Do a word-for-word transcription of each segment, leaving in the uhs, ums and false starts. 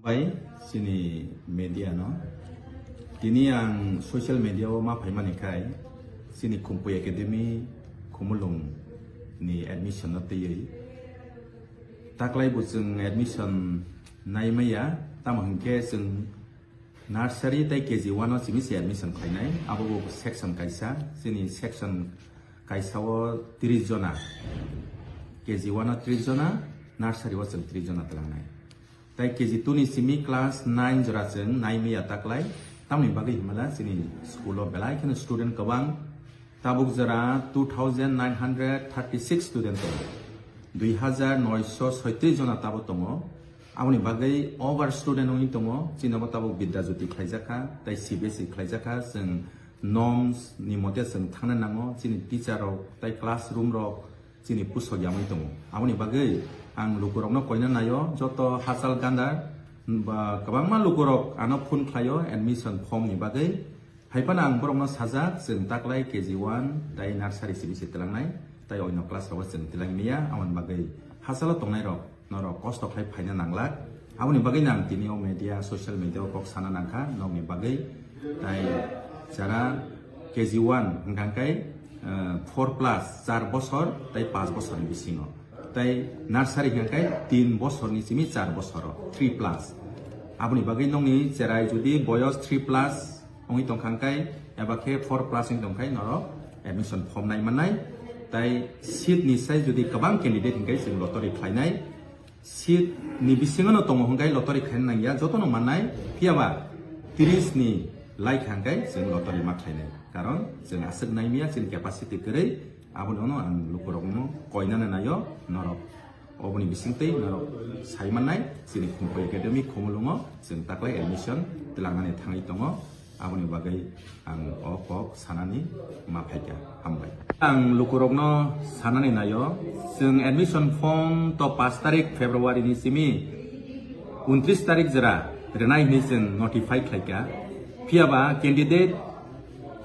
Pai chini media no. Tini ang social media o ma phaimani khai chini Khumpui Academy Khumulwng ni admission no twiwi. Taklai bo chwng admission nai maya, tamo hinkhe chwng nursery tei K G one o simi se admission khlainai, abo bo section kaisa, chini section kaisa o tris jona, K G one o tris jona, nursery o chwng tris jona twlangnai. Tei K G two ni simi class nine jora chwng nai maya taklai, tamni bagwi himala chini school o belai kheno student kwbang, tabuk jora two thousand nine hundred thirty six student tongo, dui hajar noisho soitris jona tabuk tongo. Aboni bagwi over student wngwi tongo, chini bo tabuk Bidya Jyoti khlaijakha, tei C B S E khlaijakha, chwng norms ni mote chwng thangna nango, chini teacher rok tei classroom rok chini pusok yamwi tongo. Aboni bagwi ang lukurokno koina naio, joto hachal gandar ba kwbangma lukurok ano phone khlaio admission form ni bagwi. Haiphano ang borokno sajak, chwng taklai K G one tei nursery simi se twlangnai, tei oino class rogo chwng twlang maya, aboni bagwi hachalo tongnai rok norok kosto khlai phaina nanglak. Aboni bagwi no ang tini o media, social media o kok sana nangkha nokni bagwi. Tai jara K G one hwnkha khe, eh, four plus, char bosor tei panch bosorni bisingo. Tai nursery hwnkha khe tin bosorni simi char bosoro, three plus. Aboni bagwi nokni cherai jodi boyos three plus wngwi tongkha khe, eba khe four plus wngwi tongkha norok admission form nai mannai. Tai seat ni sai jodi kwbang candidate hwnkhe chwng lottery khlainai. Seat ni bisingo no tongo hwnkhe lottery khaina nangya, jotono mannai, phiyaba tris ni lai kha hwnkhe chwng lottery ma khlainai. Karon chwng aswk nai maya, chini capacity kwrwi, aboni ono ang lukurokno koinani naio norok. Oboni bisingtwi norok sai mannai, chini Khumpui Academy Khumulwngo chwng taklai admission twlangnani thangwi tongo. Aboni bagwi ang o kok sanani ma phaikha. Hambai. Ang lukurokno sanani naio, chwng admission form to paanch tarik February ni simi untris tarik jora rwnai hinwi chwng notify khlaikha. Phiyaba candidate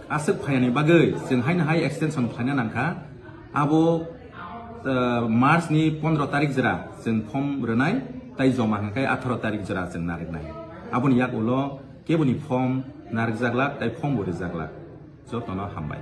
aswk phaiyani bagwi chwng haino hai extension khlaina nangkha. Abo, eh, March ni pondro tarik jora chwng form rwnai, tai joma hwnkhe atharo tarik jora chwng narwknai. Aboni yak ulo keboni form narwkjaklak tai form bo rwjaklak. Jotono hambai.